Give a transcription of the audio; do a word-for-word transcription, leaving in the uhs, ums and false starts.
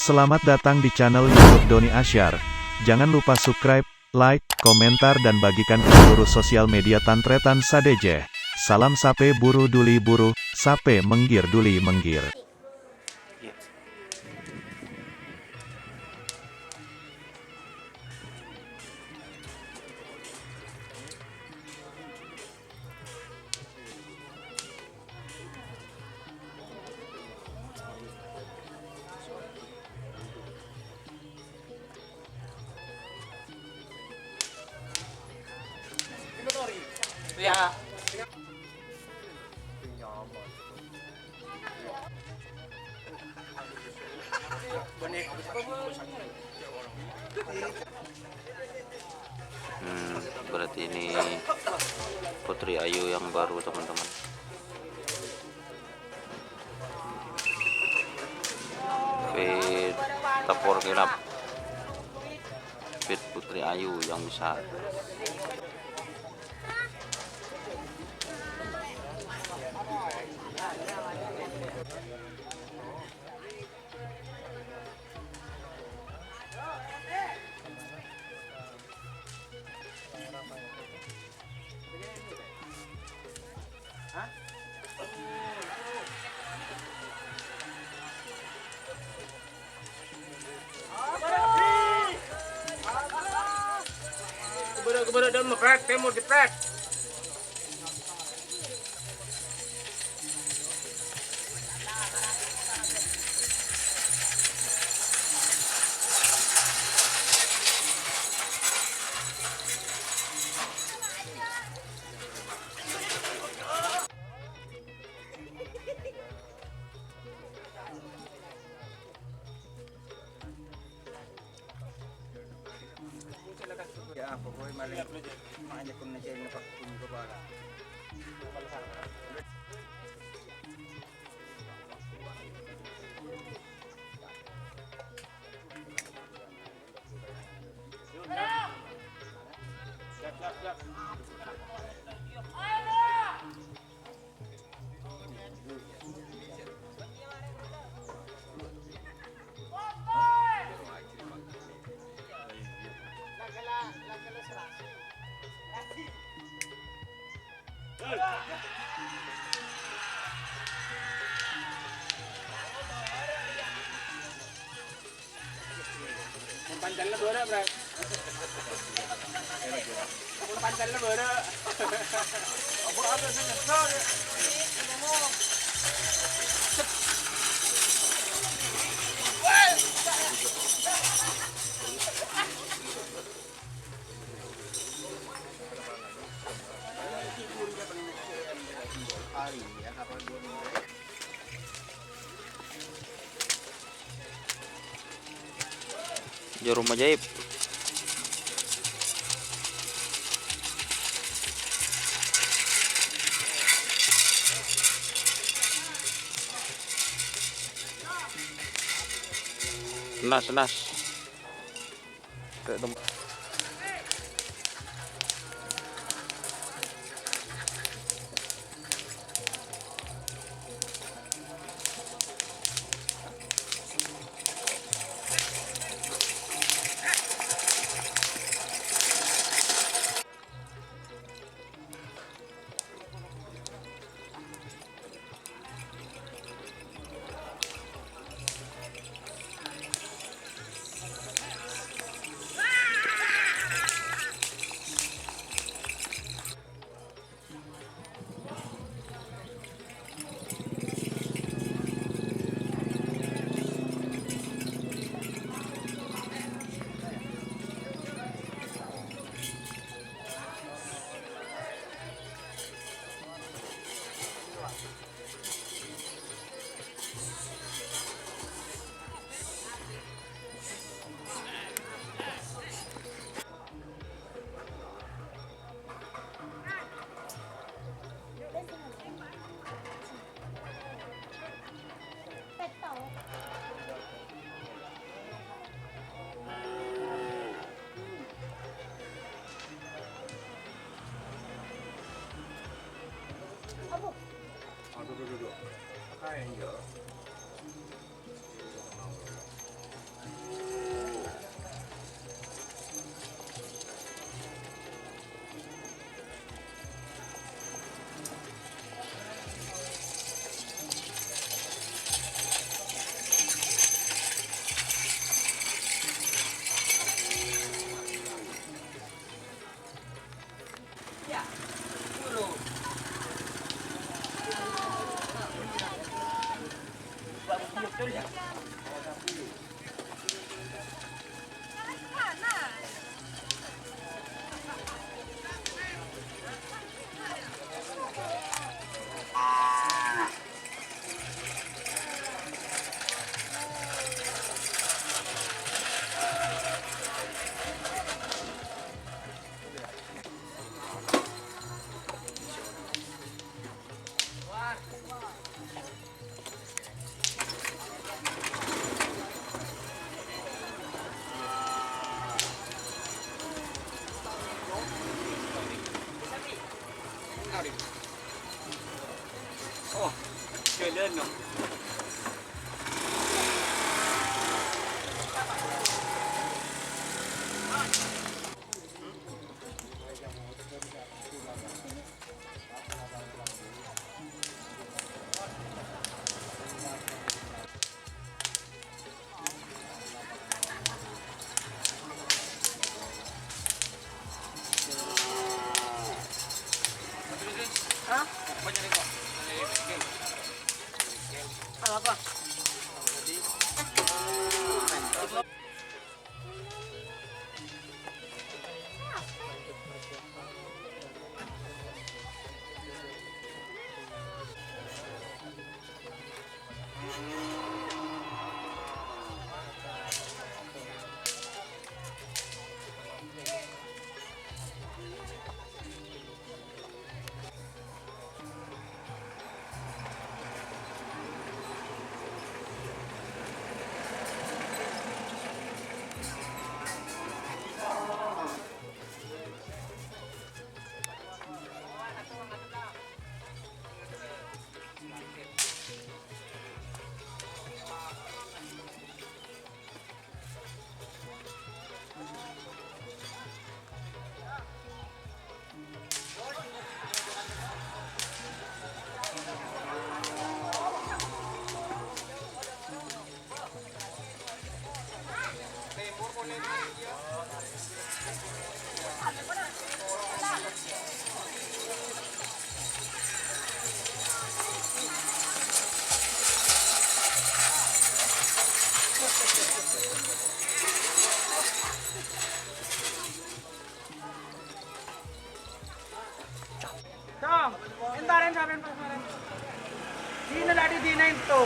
Selamat datang di channel YouTube Doni Asyar. Jangan lupa subscribe, like, komentar, dan bagikan ke seluruh sosial media tan-tarètan sadhâjâ. Salam sapè buru dhuli buru, sapè mèngghir dhuli mèngghir. Hmm, berarti ini Putri Ayu yang baru, teman-teman. Feed Tapor Ngelap. Feed Putri Ayu yang besar. Keburu, keburu, daun mepet, temur jepret. Ya, pokoknya maling, makanya kun aja ini, Pak, kun kepala. Mon pancalla bârâ', Bra. Mon pancalla bârâ'. Apa, apa sih nyesel, ya? Jarum ajaib. Nas, nas. Aduh, aduh, aduh, aduh. Apa ya, Njo? Oh, jalan no. Hah? Apa? Tong, entaren sampeyan pas maren. Dina tadi dina itu.